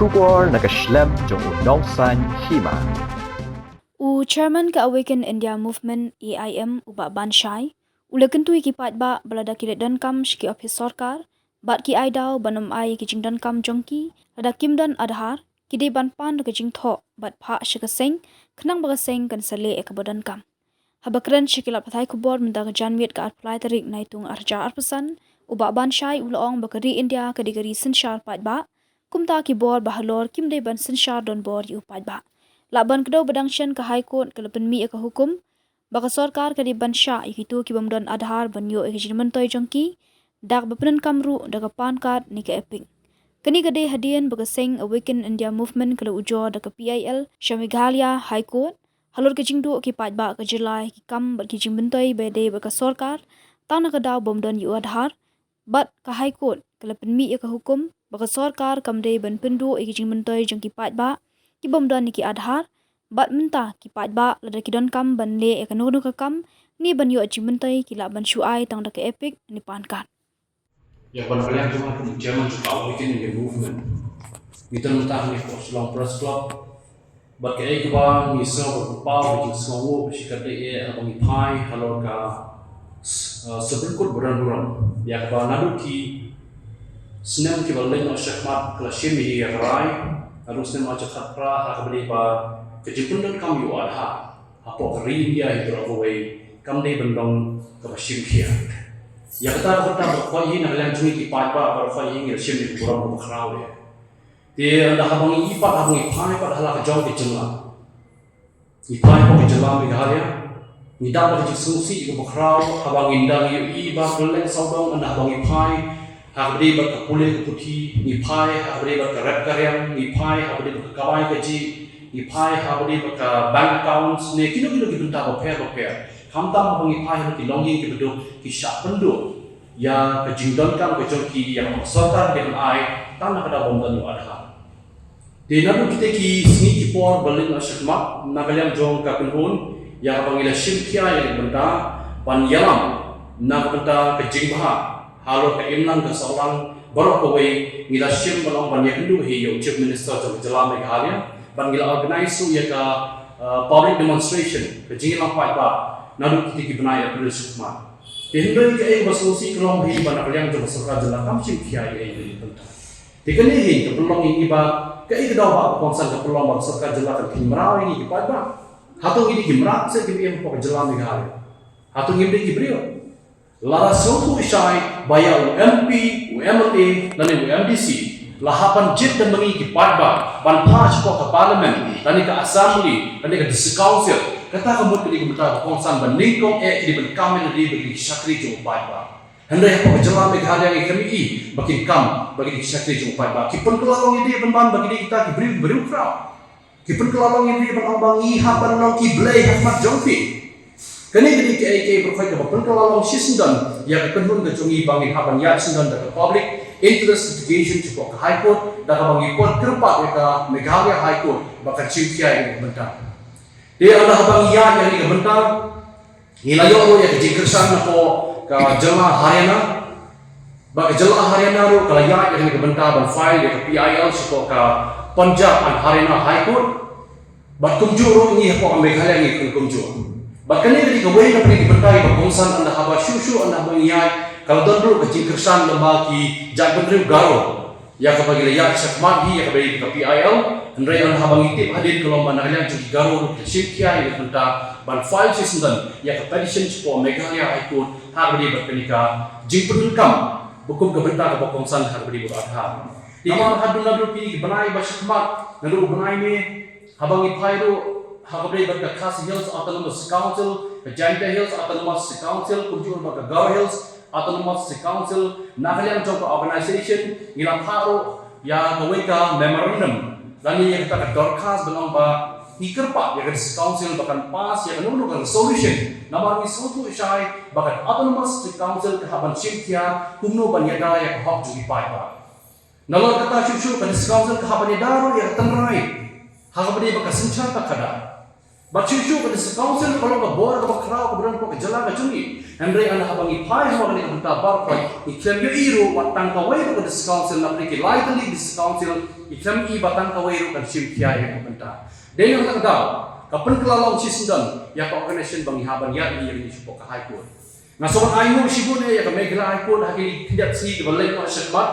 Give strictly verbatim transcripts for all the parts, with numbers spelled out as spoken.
Khubor na ka shlem jong u Nongsaiñ Hima. U Chairman ka Awaken India Movement, A I M, u Bah Ban Shai, u la kyntu ïa ki paidbah ba lada ki leit donkam sha ki ophis sorkar bad ki ai daw ban ym ai ïa ki jingdonkam jong ki lada kim don Aadhaar, ki dei ban pan da ka jingthoh bad phah sha ka seng, khnang ba ka seng kan sa leh ïa kaba donkam. Haba kren sha ki lad pathai khubor mynta ka janmiet ka arphew lai tarik Naitung arhajar arphew san, u Bah Ban Shai u la ong ba ka ri India ka dei ka ri synshar paidbah, kumta ki bor ba halor kim dei ban synshar donbor ïa u paidbah. Lah ban kdew ba dang shen, ka High Court ka la pynmih ïa ka hukum ba ka sorkar ka dei ban shah ïa kito ki bym don Aadhaar ban ïoh ïa ka jingmyntoi jong ki da kaba pyndonkam ruh da ka PAN card ne ka EPIC. Kane ka dei hadien ba ka seng Awaken India Movement ka la ujor da ka P I L sha Meghalaya High Court halor ka jingduh ki paidbah ka jylla ïa ki kam bad ki jingmyntoi ba dei bad ka sorkar, tang na ka daw bym don ïa u Aadhaar. Bad ka High Court ka la pynmih ïa ka hukum ba ka sorkar kam dei ban pynduh ïa ki jingmyntoi jong ki paidbah ki bym don ïa ki Aadhaar. Bad mynta ki paidbah lada ki donkam ban leh ïa kano kano ka kam ne ban ïoh jingmyntoi, ki lah ban shu ai tang da ka EPIC ne PAN card. Ïa kaba na ka liang jong nga kum u chairman jong ka Awaken India Movement, ngi don mynta hangne ha Shillong Press Club bad kaei kaba ngi sngew bad ngi paw ka jingsngewnguh ba shi katdei eh haba ngi phai halor ka s-, uh, Supreme Court burom burom, ïa kaba naduh ki snem kiba leit noh shakhmat ka la shim hi ïa ka rai, naduh snem arhajar khatphra, ha kaba dei ba ka jingpyndonkam ïa u Aadhaar hapoh ka ri India hi baroh kawei kam dei ban long kaba shim khia. Ïa kata ka bynta baroh kawei hi na ka liang jong ngi ki paidbah baroh kawei hi ngi la shim ïa ka burom kaba khraw eh. Te ynda haba ngi ïohi pat, haba ngi phai pat ha la ka jong ka jylla, ngi phai hapoh ka jylla Meghalaya, ngi dap da ka jingsngewsih kaba khraw haba ngin da ngi ïohi ba kylleng sawdong ynda haba ngi phai ha kaba dei bad ka pule ka puthi, ngi phai ha kaba dei bad ka rep ka riang, ngi phai ha kaba dei bad ka kamai kajih, ngi phai ha kaba dei bad ka bank accounts ne kino kino ki bynta bapher bapher. Khamtam haba ngi phai ha ki longïing kiba duk, ki shah pynduh ïa ka jingdonkam ka jong ki ïa kaba ka sorkar ka dei ban ai, tang na ka daw bym don ïa u Aadhaar. Te naduh kita ki sngi ki por ba leit noh shakhmat, na ka liang jong ka kynhun ïa kaba ngi la shim khia ïa ka bynta ban ïalam na ka bynta ka jingbha halor ka imlang ka sawlang baroh kawei, ngi la shim ban ong ban ïakynduh hi ïa u Chief Minister jong ka jylla Meghalaya, bad ngi la organise ruh ïa ka, uh, public demonstration, ka jingïalam paidbah, naduh kita ki bnai April shakhmat. Te hynrei kaei kaba sngewsih ka long hi ba na ka liang jong ka sorkar jylla kam shim khia ïa ka bynta. Te kane hi ka pynlong ïa ngi ba kaei ka daw ba ka kongsan ka pynlong ba ka sorkar jylla kan kheiñ mraw ïa ngi ki paidbah. Hato ngi dei ki mrad se kiba im hapoh ka jylla Meghalaya? Hato ngim dei ki briew? Lada sngewthuh shai ba ïa u M P, u M L A lane u M D C la hap ban jied da ma ngi ki paidbah ban phah shapoh ka Parliament lane ka Assembly lane ka District Council, kata ka mut ka dei ka bynta ka kongsan ba nyngkong eh ki dei ban kam ïa lade ba ki dei ki shakri jong u paidbah. Hynrei hapoh ka jylla Meghalaya ngi khlem ïohi ba kin kam ba ki dei ki shakri jong u paidbah. Ki pynkylla long ïa lade pynban ba ki dei kita ki briew, briew khraw. Ki pynkylla long ïa lade ban ong ba ngi hap ban long ki blei ha khmat jong phi. Kane ka dei kaei kaei baroh kawei kaba pynkylla long shisyndon ïa ka kynhun ka jong ngi ba ngin hap ban ïaid shisyndon da ka Public Interest Litigation shapoh ka High Court, da kaba ngi pynkylla kyrpad ïa ka Meghalaya High Court ba kan shim khia ïa ka bynta. Te ynda haba ngi ïaid ïa kane ka bynta, ngi la ïoh ruh ïa ka jingkyrshan napoh ka jylla Haryana. Ba ka jylla Haryana ruh ka la ïaid ïa kane ka bynta ban file ïa ka P I L shapoh ka Punjab and Haryana High Court. Bad kumjuh ruh ngi hapoh Meghalaya ngi khlem kumjuh. Bad kane ka dei kawei na pdeng ki bynta kiba kongsan ynda haba shuh shuh ynda haba ngi ïaid ka la don ruh ka jingkyrshan lyngba ki jaitbynriew Garo. Ïa kaba ngi la ïaid shakhmat hi, ïa kaba dei ka P I L, hynrei ynda haba ngi tip hadien ka long ba na ka liang jong ki Garo ruh ki la shim khia ïa ka bynta ban file shisyndon ïa ka petition shapoh Meghalaya High Court ha kaba dei bad kane ka jingpyndonkam ba kum ka bynta kaba kongsan ha kaba dei bad u Aadhaar. Namar haduh naduh kine ki bnai ba shakhmat, naduh u bnai May, haba ngi phai ruh ha kaba dei bad ka Khasi Hills Autonomous Council, ka Jaintia Hills Autonomous Council, kumjuh ruh bad ka Garo Hills Autonomous Council, na ka liang jong ka organisation ngi la phah ruh ïa kawei ka memorandum lane ïa kata ka dorkhas ban ong ba ngi kyrpad ïa ka District Council ba kan pass ïa kano kano ka resolution, namar ngi sngewthuh shai ba ka Autonomous District Council ka hap ban shim khia kumno ban ïada ïa ka hok jong ki paidbah. Nalor kata shuh shuh ka District Council ka hap ban ïada ruh ïa ka tynrai ha kaba dei bad ka synshar ka khadar. Bad shuh shuh ka District Council ka long ka bor kaba khraw kaba don hapoh ka jylla ka jong ngi. Hynrei haba ngi phai ha kane ka bynta baroh khoit, ngi khlem ïohi ruh wat tang kawei ruh ka District Council, napdeng ki lai tylli ki District Council, ngi khlem ïohi ba tang kawei ruh kan shim khia ïa kane ka bynta. Dei na kata ka daw, ka pynkylla long shisyndon ïa ka organisation ba ngi hap ban ïaid ïa kane shapoh ka High Court. Nga sngewbha ai nguh shibun ïa ka Meghalaya High Court ha kine ki khyndiat sngi kiba leit noh shakhmat.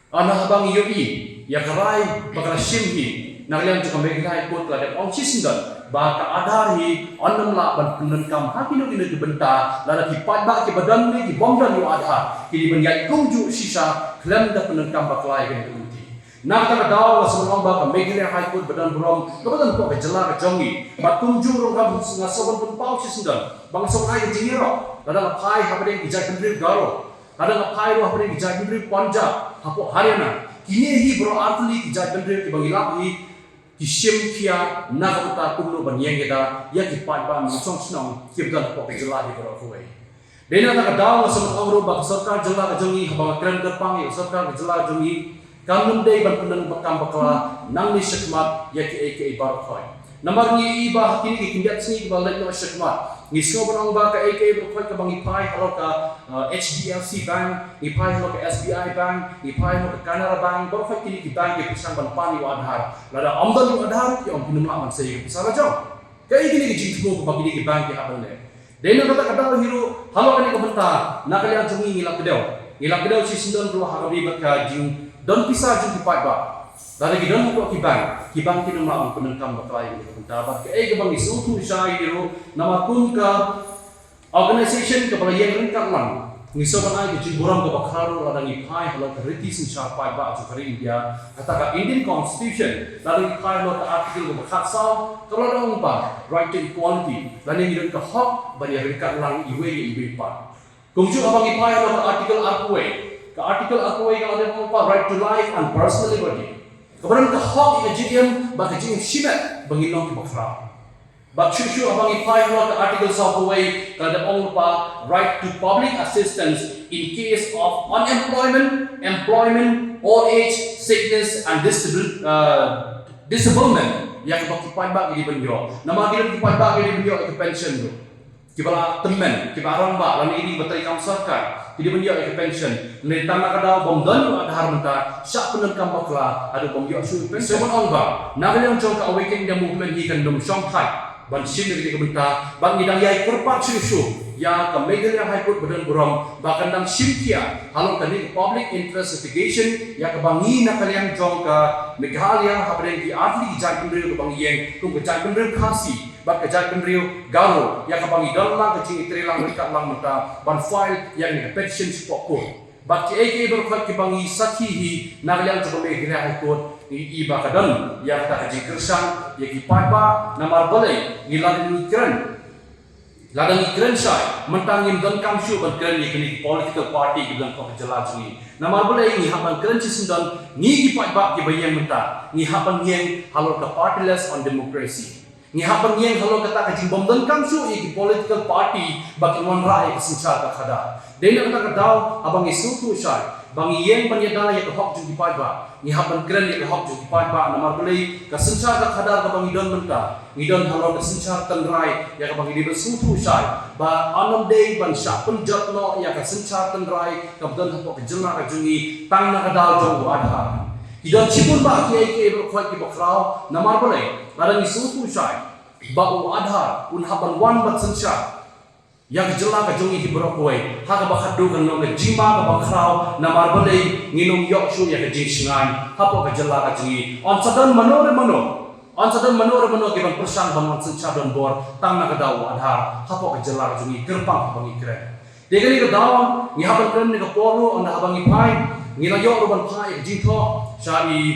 Hynrei haba ngi ïohi ïa ka rai ba ka la shim hi na ka liang jong ka Meghalaya High Court, ka la dep ong shisyndon ba ka Aadhaar hi yn ym lah ban pyndonkam ha kino kino ki bynta, lada ki paidbah kiba don ne ki bym don ïa u Aadhaar ki dei ban ïaid kumjuh shisha khlem da pyndonkam bakla ïa kane ka lynti. Na kata ka daw nga sngewbha ong ba ka Meghalaya High Court ba don burom kaba don hapoh ka jylla ka jong ngi, bad kumjuh ruh nga sngewbha pynpaw shisyndon ba nga sngewbha ai ka jingïaroh lada nga phai hapdeng ki jaitbynriew Garo, lada nga phai ruh hapdeng ki jaitbynriew Punjab, hapoh Haryana. Kine hi baroh artylli ki jaitbynriew kiba ngi lap hi ki shim khia na ka bynta kumno ban ïeng ïada ïa ki paidbah nongshong shnong kiba don hapoh ka jylla hi baroh kawei. Dei na kata ka daw nga sngewbha ong ruh ba ka sorkar jylla ka jong ngi, haba nga kren kyrpang ïa ka sorkar ka jylla ka jong ngi, kam nym dei ban pyndonkam bakla nangne shakhmat ïa kiei kiei baroh khoit. Namar ngi ïohi ba ha kine ki khyndiat sngi kiba leit noh shakhmat, ngi sngewbha ong ba kaei kaei baroh khoit kaba ngi phai halor ka, uh, H D F C Bank, ngi phai halor ka S B I Bank, ngi phai halor ka Canara Bank, baroh khoit kine ki bank ki pyrshang ban pan ïa u Aadhaar. Lada ym don ïa u Aadhaar, ki ong phin ym lah ban sei ïa ka pisa la jong. Kaei kine ki jingthmu kaba kine ki bank ki hap ban leh? Dei na kata ka daw hi ruh halor kane ka bynta, na ka liang jong ngi ngi la kdew, ngi la kdew shisyndon ruh ha kaba ïadei bad ka jingdon pisa jong ki paidbah. Lada ki don hapoh ki bank, ki bank kin ym lah ban pyndonkam bakla ïa kane ka bynta. Bad kaei kaba ngi sngewthuh shai hi ruh, namar kum ka organisation kaba la ïeng ryngkat lang, ngi sngewbha ai ka jingburom kaba khraw ruh lada ngi phai halor ka riti synshar paidbah jong ka ri India, kata ka Indian Constitution, lada ngi phai halor ka article kaba khatsaw, kaba la ong ba right to equality, lane ngi don ka hok ban ïaryngkat lang iwei ïa iwei pat. Kumjuh haba ngi phai halor ka article arphew wei, ka article arphew wei ka la ong ba right to life and personal liberty, kaba don ka hok ïa ka jingim bad ka jingim shimet ba ngin long kiba khraw. Bad shuh shuh haba ngi phai halor ka article sawphew wei, ka la ong ba right to public assistance in case of unemployment, employment, old age, sickness and disabil-, uh, disablement. Ïa kaba ki paidbah ki dei ban ïoh. Namar ki don ki paidbah ki dei ban ïoh ïa ka pension ruh, kiba la tymmen, kiba rangbah lane ki dei ba trei kam sorkar, ki dei ban ïoh ïa ka pension. Hynrei tang na ka daw bym don ïa u Aadhaar mynta, shah pyndonkam bakla haduh bym ïoh shuh ïa ka pension. Sngewbha ong ba na ka liang jong ka Awaken India Movement hi kan ym shong thait ban shim ïa kane ka bynta, bad ngi dang ïai kyrpad shuh shuh ïa ka Meghalaya High Court ba don burom ba kan dang shim khia halor kane ka public interest litigation, ïa kaba ngi na ka liang jong ka Meghalaya hapdeng ki artylli ki jaitbynriew kaba ngi ïeng kum ka jaitbynriew Khasi bad ka jaitbynriew Garo, ïa kaba ngi don lang ka jingïatreilang ryngkat lang mynta ban file ïa kane ka petition shapoh court. Bad kiei kiei baroh kiba ngi sakhi hi na ka liang jong ka Meghalaya High Court, ngi i ba ka don ïa kata ka jingkyrshan ïa ki paidbah. Namar balei? Ngi la ngi kren, lada ngi kren shai mynta ngim donkam shuh ban kren ïa kine ki political party kiba don hapoh ka jylla jong ngi. Namar balei? Ngi hap ban kren shisyndon, ngi ki paidbah kiba ïeng mynta, ngi hap ban ïeng halor ka party list on democracy. Ngi hap ban ïeng halor kata ka jingbym donkam shuh ïa ki political party ba kin wanrah ïa ka synshar ka khadar. Dei na kata ka daw haba ngi sngewthuh shai ba ngi ïeng ban ïada ïa ka hok jong ki paidbah, ngi hap ban kren ïa ka hok jong ki paidbah. Namar balei? Ka synshar ka khadar kaba ngi don mynta, ngi don halor ka synshar tynrai ïa kaba ngi dei ban sngewthuh shai ba yn ym dei ban shah pynjot noh ïa ka synshar tynrai kaba don hapoh ka jylla ka jong ngi tang na ka daw jong u Aadhaar. Ki don shibun bah kiei kiei baroh kiba khraw. Namar balei? Lada ngi sngewthuh shai ba u Aadhaar un hap ban wan ban synshar ïa ka jylla ka jong ngi hi baroh kawei, ha kaba khatduh kan long ka jingma kaba khraw. Namar balei? Ngin ym ïoh shuh ïa ka jingshngaiñ hapoh ka jylla ka jong ngi. Yn sa don mano re mano, yn sa don mano re mano kiban pyrshang ban wan synshar donbor tang na ka daw u Aadhaar hapoh ka jylla ka jong ngi, kyrpang haba ngi kren. Te kane ka daw ngi hap ban kren ne ka por ruh, ynda haba ngi phai, ngi la ïoh ruh ban phah ïa ka jingthoh sha i,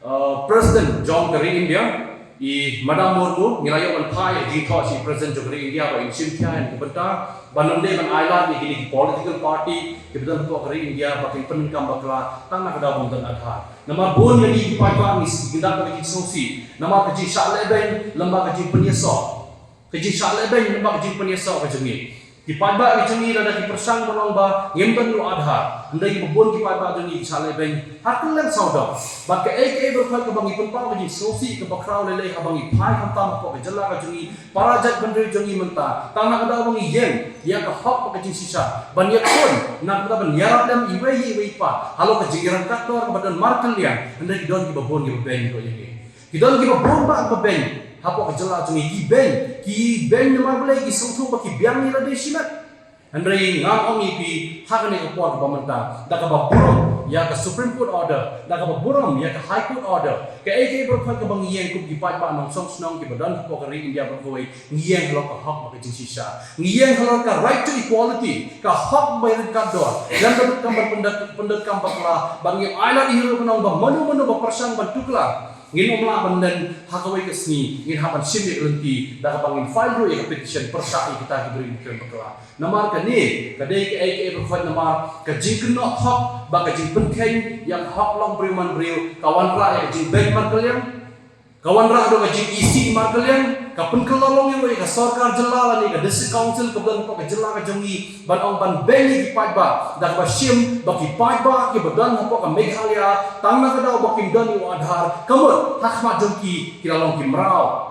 uh, President jong ka ri India, i Madam Murmu. Ngi la ïoh ban phah ïa ka jingthoh sha i President jong ka ri India ba in shim khia ïa kane ka bynta, ban ym dei ban ailad ïa kine ki political party kiba don hapoh ka ri India ba kin pyndonkam bakla tang na ka daw bym don Aadhaar. Namar bun ïa ngi ki paidbah ngi sngewsih, ngi don ka jingsngewsih namar ka jingshah lehbeiñ lem bad ka jingpynïasoh, ka jingshah lehbeiñ lem bad ka jingpynïasoh ka jong ngi. Ki paidbah ki jong ngi lada ki pyrshang ban ong ba ngim don u Aadhaar, hynrei kiba bun ki paidbah jong ngi ki shah lehbeiñ ha kylleng sawdong. Bad kaei kaei baroh kaba ngi pynpaw ka jingsngewsih kaba khraw lei lei haba ngi phai khamtam hapoh ka jylla ka jong ngi, para jaitbynriew jong ngi mynta, tang na ka daw ba ngi ïeng ïa ka hok bad ka jingshisha ban ïakhun, na ka daw ban ïarap lem iwei ïa iwei pat halor ka jingïarap ka dor kaba don markylliang, hynrei ki don kiba bun kiba beiñ ruh ïa ngi. Ki don kiba bun bha kiba beiñ hapoh ka jylla jong ngi, ki beiñ, ki beiñ namar balei? Ki sngewthuh ba ki biang ïa lade shimet. Hynrei ngan ong ïa phi ha kane ka por kaba mynta, da kaba burom ïa ka Supreme Court order, da kaba burom ïa ka High Court order, kaei kaei baroh kaba ngi ïeng kum ki paidbah nongshong shnong kiba don hapoh ka ri India baroh kawei, ngi ïeng halor ka hok bad ka jingshisha. Ngi ïeng halor ka right to equality, ka hok ba ïaryngkat dor. Lem da kam ban pyndonkam bakla, ba ngim ailad hi ruh ban ong ba mano mano ba pyrshang ban tuklar, ngin ym lah ban len ha kawei ka sngi, ngin hap ban shim ïa ka lynti da kaba ngin file ruh ïa ka petition pyrshah ïa kita ki briew ba kren bakla. Namar kane ka dei kaei kaei baroh, namar ka jingkynnoh hok bad ka jingpynkheiñ ïa ka hok long briew man briew ka wanrah ïa ka jingbeiñ markylliang, ka wanrah da ka jingisih markylliang, ka pynkylla long ïa ka sorkar jylla lane ka district council kaba don hapoh ka jylla ka jong ngi ban ong ban beiñ ïa ki paidbah, da kaba shim ba ki paidbah kiba don hapoh ka Meghalaya, tang na ka daw ba kim don ïa u Aadhaar, ka mut ha khmat jong ki ki la long ki mraw.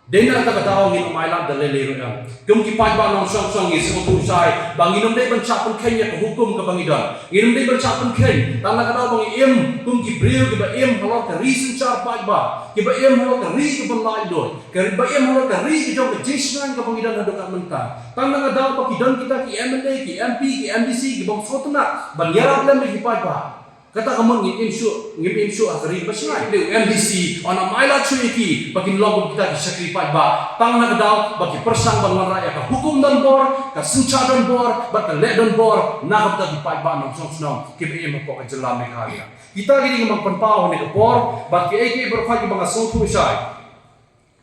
Dei na kata ka daw ngin ym ailad da lei lei ruh em. Kum ki paidbah nongshong shnong ngi sngewthuh shai ba ngin ym dei ban shah pynkheiñ ïa ka hukum kaba ngi don. Ngin ym dei ban shah pynkheiñ, tang na ka daw ba ngi im kum ki briew kiba im halor ka ri synshar paidbah, kiba im halor ka ri kaba laitluid, kiba im halor ka ri ka jong ka jingshngaiñ kaba ngi don haduh ka mynta. Tang na ka daw ba ki don kita ki M L A, ki M P, ki M D C kibym sngewtynnat ban ïarap lem ïa ki paidbah. Kata ka mut ngim im shuh, ngim im shuh ha ka ri ba shngaiñ. Leh u M D C, yn ym ailad shuh ïa ki ba kin long kum kita ki shakri paidbah. Tang na ka daw ba ki pyrshang ban wanrah ïa ka hukum donbor, ka synshar donbor bad ka leh donbor na ka bynta ki paidbah nongshong shnong kiba im hapoh ka jylla Meghalaya. Kita ki dei kiba nga pynpaw ha kane ka por, bad kiei kiei baroh kiba nga sngewthuh shai.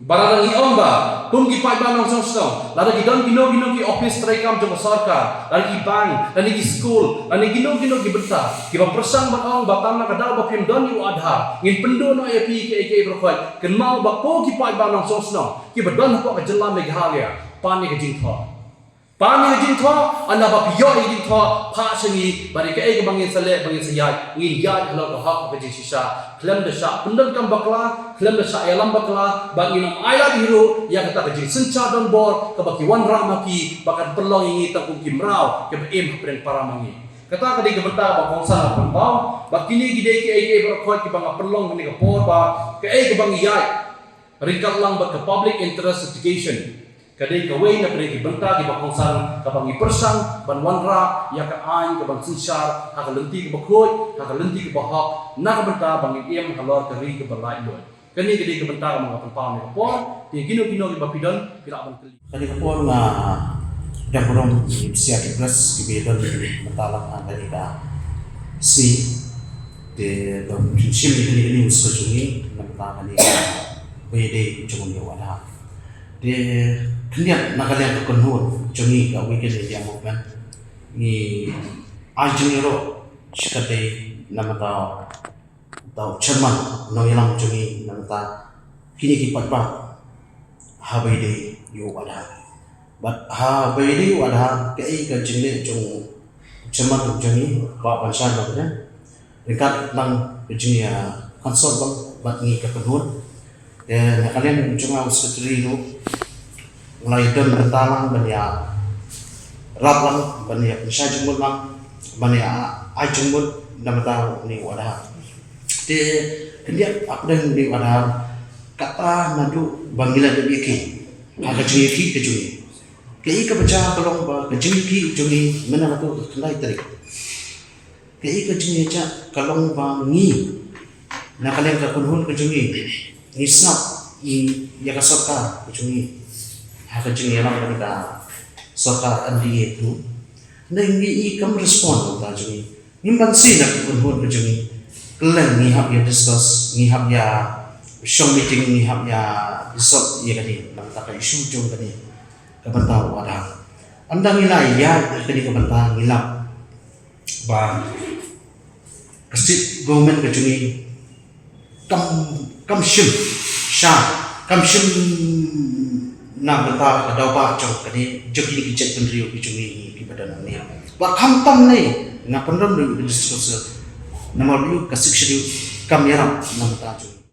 Ba lada ngi ong ba kum ki paidbah nongshong shnong, lada ki don kino kino ki ophis treikam jong ka sorkar, lada ki bank, lada ki skul, lada kino kino ki bynta kiba pyrshang ban ong ba tang na ka daw ba phim don ïa u Aadhaar ngin pynduh noh ïa phi kiei kiei baroh, kynmaw ba ko ki paidbah nongshong shnong kiba don hapoh ka jylla Meghalaya, pan ïa ka jingthoh. Pan ïa ka jingthoh, ynda ba phi ïoh ïa ka jingthoh, phah sha ngi, bad ïa kaei kaba ngin sa leh, ba ngin sa ïaid, ngin ïaid halor ka hok ka jingshisha, khlem da shah pyndonkam bakla, khlem da shah ïalam bakla, bad ngin ym ailad hi ruh ïa kata ka jingsynshar donbor kaba ki wanrah ma ki, ba kan pynlong ïa ngi tang kum ki mraw kiba im hapdeng para ma ngi. Kata ka dei ka bynta ba kongsan nga pynpaw, bad kine ki dei kiei kiei baroh kiba nga pynlong ha kane ka por ba kaei kaba ngi ïaid ryngkat lang bad ka public interest litigation. Ka dei kawei na pdeng ki bynta kiba kongsan kaba ngi pyrshang ban wanrah ïa ka aiñ kaban synshar ha ka lynti kaba khuid, ha ka lynti kaba hok, na ka bynta ba ngin im halor ka ri kaba laitluid. Kane ka dei ka bynta kaba nga pynpaw ha kane ka por. Te kino kino kiba phi don, phi lah ban kylli. Kane ka por nga dang burom ïa ki bsïa ki press kiba don mynta lang ha kane ka sngi. Te dang shim ïa kane ka news ka jong ngi na bynta kane kaba ïadei jong u Aadhaar. Te khyndiat na ka liang ka kynhun jong ngi ka Awaken India Movement, ngi ai jingïaroh shikatdei na bynta u chairman nongïalam jong ngi na bynta kine ki paidbah haba ïadei ïa u Aadhaar. Bad haba ïadei ïa u Aadhaar, kaei ka jingleh jong u chairman jong ngi, Bah Panshai Nongpynïaid, ryngkat lang ka jingïa consult lang bad ngi ka kynhun. Te na ka liang jong nga u secretary ruh, nga la ïadon bynta lang ban ïarap lang, ban ïa pynshai jingmut lang, ban ïa ai jingmut na bynta une u Aadhaar. Te khyndiat hapdeng une u Aadhaar, kata naduh ba ngi la dep ïakhih ha ka jingïakhih ka jong ngi. Kaei kaba jia ka long ba ka jingïakhih jong ngi mynta naduh ka khyndai tarik. Kaei ka jingïakhih ka long ba ngi na ka liang ka kynhun ka jong ngi, ngi sngap ïa ka sorkar ka jong ngi ha ka jingïalam ka sorkar N D A tu. Ngi i kam respond ka jong ngi. Ngim banse na ka kynhun ka jong ngi. Kylleng ngi hap ïa discuss, ngi hap ïa shong meeting, ngi hap ïa discuss ïa kane, na ka bynta ka issue jong kane, ka bynta u Aadhaar. Ynda ngi la ïa kane ka bynta ngi lap ba ka state government ka jong ngi kam, kam shim sha, kam shim Na ka bynta ka daw ba jong kane jong kine ki jaitbynriew ki jong ngi kiba don hangne. Ba khamtam ne nga pynrem ruh ïa u District Council namar ba ïa u ka Sixth Schedule kam ïarap na ka bynta jong